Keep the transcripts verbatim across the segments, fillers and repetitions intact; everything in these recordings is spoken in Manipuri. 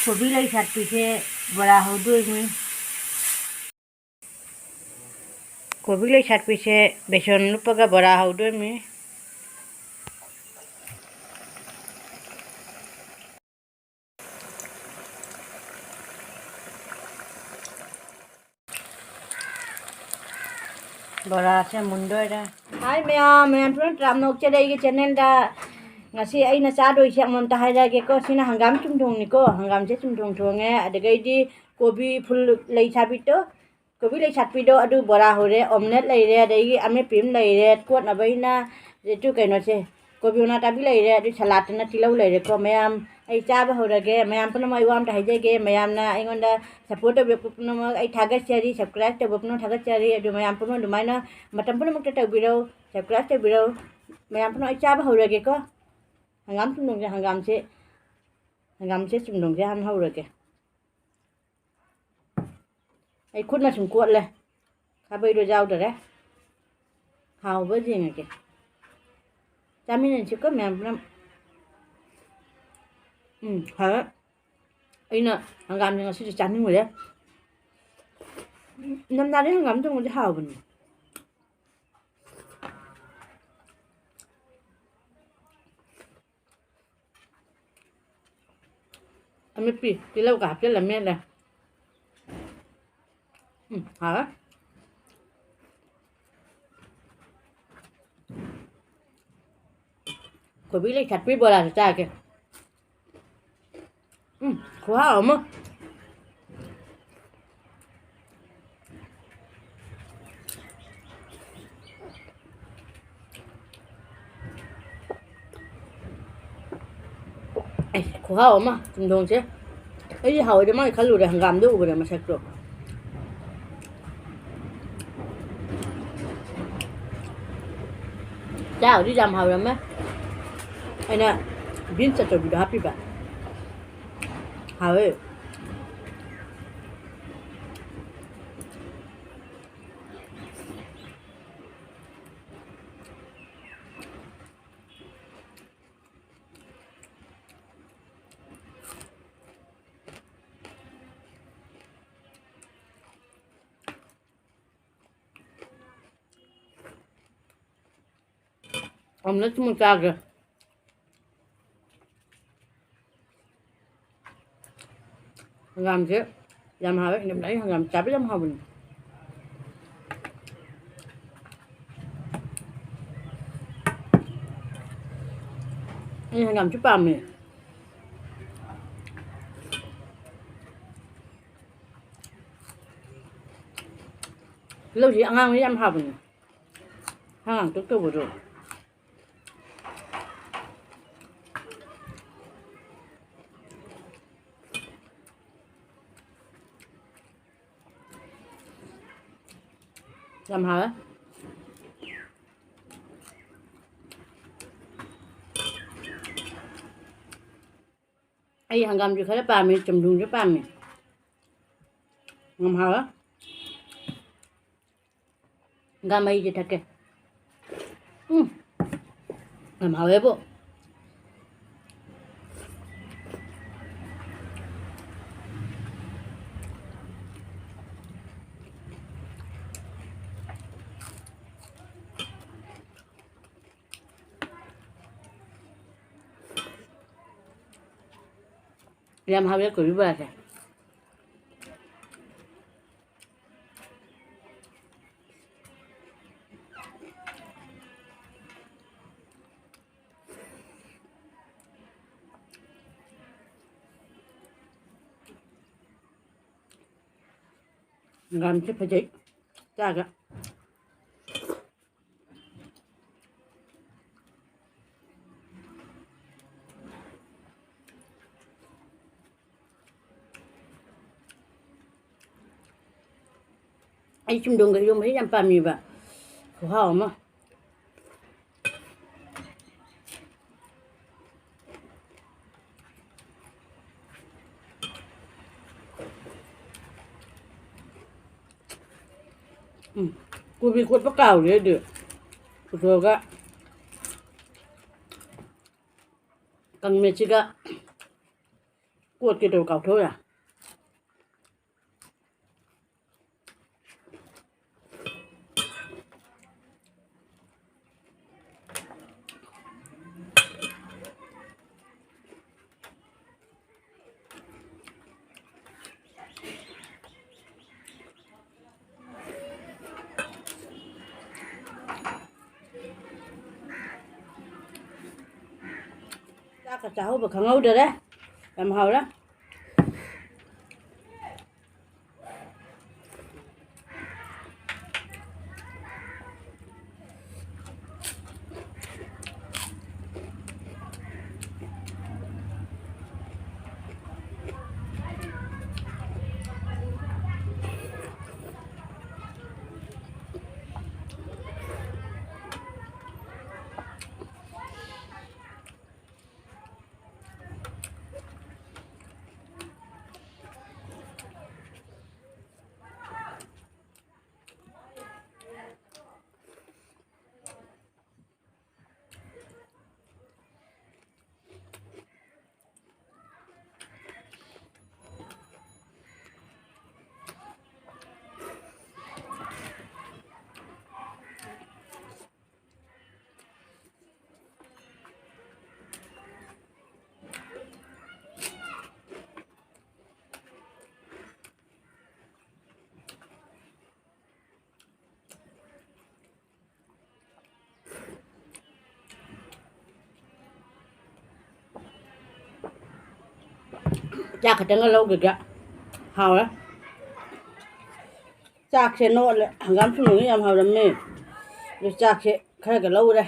ꯀꯣꯕꯤ ꯂꯩ ꯁꯥꯠꯄꯤꯁꯦ ꯕꯣꯔꯥ ꯍꯧꯗꯣꯏꯅꯤ꯫ ꯀꯣꯕꯤ ꯂꯩ ꯁꯥꯠꯄꯤꯁꯦ ꯕꯦꯁꯣꯟ ꯂꯨꯞꯄꯒ ꯕꯣꯔꯥ ꯍꯧꯗꯣꯏꯅꯤ꯫ ꯕꯣꯔꯥꯁꯦ ꯃꯨꯟꯗꯣꯏꯔꯦ꯫ ꯍꯥꯏ ꯃꯌꯥꯝ, ꯃꯌꯥꯝ ꯄꯨꯝꯅꯃꯛ ꯇꯔꯥꯝꯅ ꯑꯣꯛꯆꯔꯤ ꯑꯩꯒꯤ ꯆꯦꯅꯦꯜꯗ꯫ ꯉꯁꯤ ꯑꯩꯅ ꯆꯥꯗꯣꯏꯁꯦ ꯑꯃꯃꯝꯇ ꯍꯥꯏꯔꯛꯑꯒꯦꯀꯣ꯫ ꯁꯤꯅ ꯍꯪꯒꯥꯝ ꯆꯨꯝꯊꯣꯡꯅꯤꯀꯣ꯫ ꯍꯪꯒꯥꯝꯁꯦ ꯆꯨꯝꯊꯣꯡ ꯊꯣꯡꯉꯦ꯫ ꯑꯗꯒꯤꯗꯤ ꯀꯣꯕꯤ ꯐꯨꯜ ꯂꯩ ꯁꯥꯠꯄꯤꯗꯣ, ꯀꯣꯕꯤ ꯂꯩ ꯁꯥꯠꯄꯤꯗꯣ ꯑꯗꯨ ꯕꯣꯔꯥ ꯍꯧꯔꯦ, ꯑꯣꯝꯂꯦꯠ ꯂꯩꯔꯦ, ꯑꯗꯒꯤ ꯑꯃꯦꯠꯄꯤ ꯑꯃ ꯂꯩꯔꯦ꯫ ꯀꯣꯠꯅꯕ ꯑꯩꯅ ꯁꯤ ꯀꯩꯅꯣꯁꯦ, ꯀꯣꯕꯤ ꯃꯅꯥ ꯇꯥꯕꯤ ꯂꯩꯔꯦ, ꯑꯗꯨ ꯁꯂꯥꯠꯇꯅ ꯇꯤꯜꯍꯧ ꯂꯩꯔꯦꯀꯣ꯫ ꯃꯌꯥꯝ ꯑꯩ ꯆꯥꯕ ꯍꯧꯔꯒꯦ꯫ ꯃꯌꯥꯝ ꯄꯨꯝꯅꯃꯛ ꯑꯩ ꯋꯥ ꯑꯝꯇ ꯍꯥꯏꯖꯒꯦ꯫ ꯃꯌꯥꯝꯅ ꯑꯩꯉꯣꯟꯗ ꯁꯞꯄꯣꯔꯠ ꯇꯧꯕꯤꯔꯛꯄ ꯄꯨꯝꯅꯃꯛ ꯑꯩ ꯊꯥꯒꯠꯆꯔꯤ꯫ ꯁꯕꯁꯀ꯭ꯔꯥꯏꯕ ꯇꯧꯕ ꯄꯨꯝꯅꯃꯛ ꯊꯥꯒꯠꯆꯔꯤ꯫ ꯑꯗꯨ ꯃꯌꯥꯝ ꯄꯨꯝꯅꯃꯛ ꯑꯗꯨꯃꯥꯏꯅ ꯃꯇꯝ ꯄꯨꯝꯅꯃꯛꯇ ꯇꯧꯕꯤꯔꯧ, ꯁꯕꯁꯀ꯭ꯔꯥꯏꯕ ꯇꯧꯕꯤꯔꯧ꯫ ꯃꯌꯥꯝ ꯄꯨꯝꯅꯃꯛ ꯑꯩ ꯆꯥꯕ ꯍꯧꯔꯒꯦꯀꯣ꯫ ꯍꯪꯒꯥꯝ ꯆꯨꯝꯊꯣꯡꯁꯦ, ꯍꯪꯒꯥꯝꯁꯦ, ꯍꯪꯒꯥꯝꯁꯦ ꯆꯨꯝꯊꯣꯡꯁꯦ ꯍꯥꯟꯅ ꯍꯧꯔꯒꯦ꯫ ꯑꯩ ꯈꯨꯠꯅ ꯁꯨꯝ ꯀꯣꯠꯂꯦ꯫ ꯈꯥꯕꯩꯗꯣ ꯌꯥꯎꯗꯔꯦ꯫ ꯍꯥꯎꯕ ꯌꯦꯡꯉꯒꯦ꯫ ꯆꯥꯃꯤꯟꯅꯁꯤꯀꯣ ꯃꯌꯥꯝ ꯄꯨꯂꯞ꯫ ꯎꯝ, ꯍꯥꯎꯋꯦ꯫ ꯑꯩꯅ ꯍꯪꯒꯥꯝꯁꯦ ꯉꯁꯤꯗꯤ ꯆꯥꯅꯤꯡꯉꯨꯔꯦ꯫ ꯏꯪꯊꯝꯊꯥꯗꯤ ꯍꯪꯒꯥꯝ ꯊꯣꯡꯕꯁꯦ ꯍꯥꯎꯕꯅꯤ꯫ ꯑꯃꯦꯠꯄꯤ ꯇꯤꯜꯍꯧꯒ ꯍꯥꯞꯆꯤꯜꯂ ꯃꯦꯠꯂꯦ꯫ ꯎꯝ, ꯍꯥꯎꯋꯦ꯫ ꯀꯣꯕꯤ ꯂꯩ ꯁꯥꯠꯄꯤ ꯕꯣꯔꯥꯁꯨ ꯆꯥꯒꯦ꯫ ꯎꯝ, ꯈꯨꯍꯥꯎ ꯑꯃ꯫ ꯑꯩ ꯈꯨꯍꯥꯎ ꯑꯃ ꯆꯨꯝꯊꯣꯡꯁꯦ꯫ ꯑꯩꯗꯤ ꯍꯥꯎꯋꯦꯗ ꯃꯥꯒꯤ ꯈꯜꯂꯨꯔꯦ, ꯍꯪꯒꯥꯝꯗꯣ ꯎꯕꯗ ꯃꯁꯛꯇꯣ꯫ ꯆꯥꯕꯗꯤ ꯌꯥꯝ ꯍꯥꯎꯔꯝꯃꯦ꯫ ꯑꯩꯅ ꯕꯤꯟꯁ ꯑꯆꯧꯕꯤꯗꯣ ꯍꯥꯞꯄꯤꯕ꯫ ꯍꯥꯎꯋꯦ꯫ ꯑꯣꯝꯂꯦꯠ ꯑꯃꯨꯛ ꯆꯥꯒꯦ꯫ ꯍꯪꯒꯥꯝꯁꯦ ꯌꯥꯝ ꯍꯥꯎꯋꯦ꯫ ꯏꯅꯝꯅ ꯑꯩ ꯍꯪꯒꯥꯝ ꯆꯥꯕ ꯌꯥꯝ ꯍꯥꯎꯕꯅꯤ꯫ ꯑꯩ ꯍꯪꯒꯥꯝꯁꯨ ꯄꯥꯝꯃꯦ꯫ ꯇꯤꯜꯍꯧꯁꯤ ꯑꯉꯥꯡꯕ ꯌꯥꯝ ꯍꯥꯎꯕꯅꯤ꯫ ꯍꯪꯒꯥꯝ ꯇꯧꯕꯗꯣ꯫ ꯌꯥꯝ ꯍꯥꯎꯋꯦ꯫ ꯑꯩ ꯍꯪꯒꯥꯝꯁꯨ ꯈꯔ ꯄꯥꯝꯃꯤ, ꯆꯝꯊꯣꯡꯁꯨ ꯄꯥꯝꯃꯤ꯫ ꯌꯥꯝ ꯍꯥꯎꯋꯦ꯫ ꯍꯪꯒꯥꯝ ꯃꯍꯤꯁꯦ ꯊꯛꯀꯦ꯫ ꯎꯝ꯫ ꯌꯥꯝ ꯍꯥꯎꯋꯦꯕꯣ꯫ ꯌꯥꯝ ꯍꯥꯎꯋꯦ ꯀꯣꯕꯤ ꯕꯣꯔꯥꯁꯦ꯫ ꯍꯪꯒꯥꯝꯁꯦ ꯐꯖꯩ ꯆꯥꯒ꯫ ꯑꯩ ꯆꯨꯝꯗꯣꯡꯒ ꯏꯔꯣꯝꯕꯁꯦ ꯌꯥꯝ ꯄꯥꯝꯃꯦꯕ꯫ ꯈꯨꯍꯥꯎ ꯑꯃ꯫ ꯎꯝ, ꯀꯣꯕꯤ ꯀꯣꯠꯄ ꯀꯥꯎꯔꯦ ꯑꯩꯗꯤ꯫ ꯄꯨꯊꯣꯛꯑꯒ ꯀꯪꯃꯦꯠꯁꯤꯒ ꯀꯣꯠꯀꯦ ꯇꯧꯔ ꯀꯥꯎꯊꯣꯛꯑꯦ꯫ ꯆꯥꯛꯀ ꯆꯥꯍꯧꯕ ꯈꯪꯍꯧꯗꯔꯦ꯫ ꯌꯥꯝ ꯍꯥꯎꯔꯦ꯫ ꯆꯥꯛ ꯈꯛꯇꯪꯒ ꯂꯧꯈꯤꯗ꯭ꯔꯥ? ꯍꯥꯎꯔꯦ꯫ ꯆꯥꯛꯁꯦ ꯅꯣꯠꯂꯦ꯫ ꯍꯪꯒꯥꯝ ꯊꯣꯡꯕꯗꯤ ꯌꯥꯝ ꯍꯥꯎꯔꯝꯃꯦ꯫ ꯑꯗꯨ ꯆꯥꯛꯁꯦ ꯈꯔꯒ ꯂꯧꯔꯦ꯫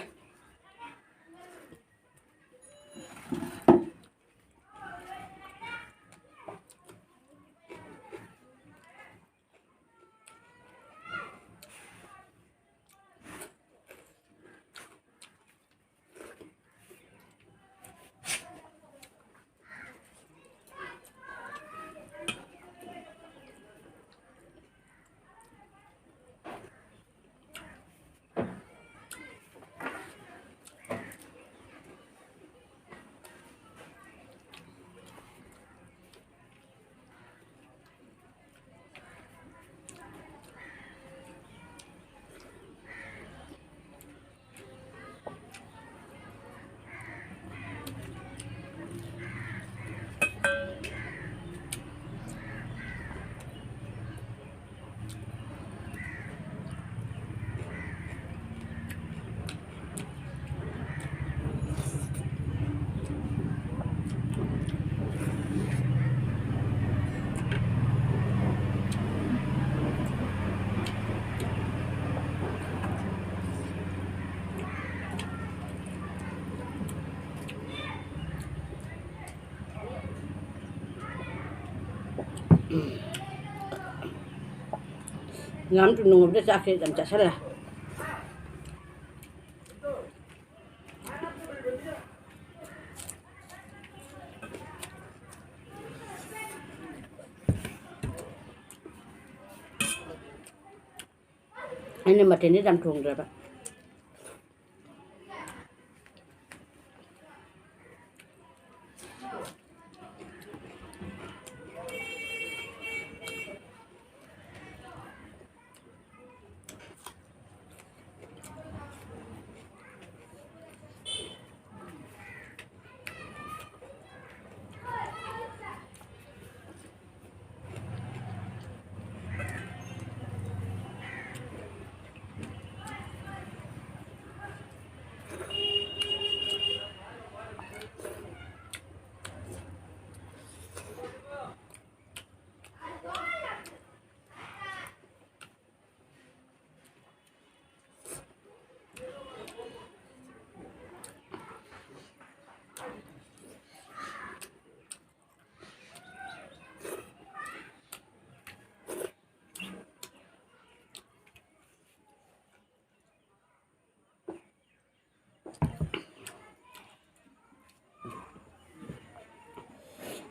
ꯉꯥꯝ ꯇꯨ ꯅꯣꯡꯉꯕꯗ ꯆꯥꯛꯁꯦ ꯌꯥꯝ ꯆꯥꯁꯜꯂꯦ꯫ ꯑꯩꯅ ꯃꯊꯦꯜꯁꯦ ꯌꯥꯝ ꯊꯣꯡꯗ꯭ꯔꯕ꯫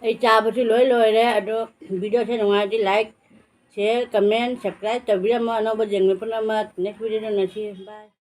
ꯑꯩ ꯆꯥꯕꯁꯨ ꯂꯣꯏ ꯂꯣꯏꯔꯦ꯫ ꯑꯗꯣ video ꯁꯦ ꯅꯨꯡꯉꯥꯏꯔꯗꯤ like, share, comment, subscribe ꯇꯧꯕꯤꯔꯝꯃꯣ꯫ ꯑꯅꯧꯕ ꯌꯦꯡꯕ ꯄꯨꯝꯅꯃꯛ next video ꯗ ꯎꯅꯁꯤ꯫ Bye꯫